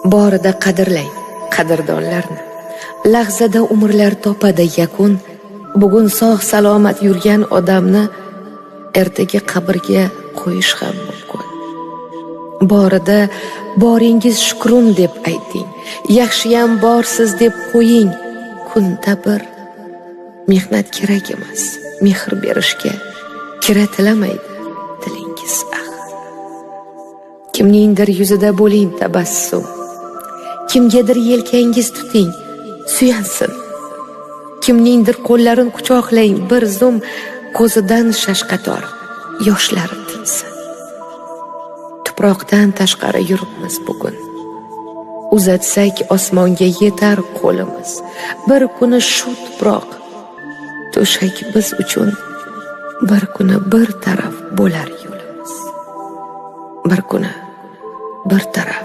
Borida qadrlang qadrdonlarni. Lahzada umrlar topadi yakun. Bugun sog' salomat yurgan odamni ertaga qabrga qo'yish ham mumkin. Borida boringiz shukrim deb ayting. Yaxshiyam borsiz deb qo'ying. Kunda bir mehnat kerak emas, mehr berishga kira tilamaydi tilingiz axir. Kimningdir yuzida bo'ling tabassum. Kimgadir yelkangiz tuting, suyansin. Kimningdir qo'llarini quchoqlang, bir zum ko'zidan shashqator yoshlari tinsin. Tuproqdan tashqari yuribmiz bugun. Uzatsak osmonga yetar qo'limiz. Bir kuni shu tuproq to'shak biz uchun, bir kuni bir taraf bo'lar yo'limiz. Bir kuni bir taraf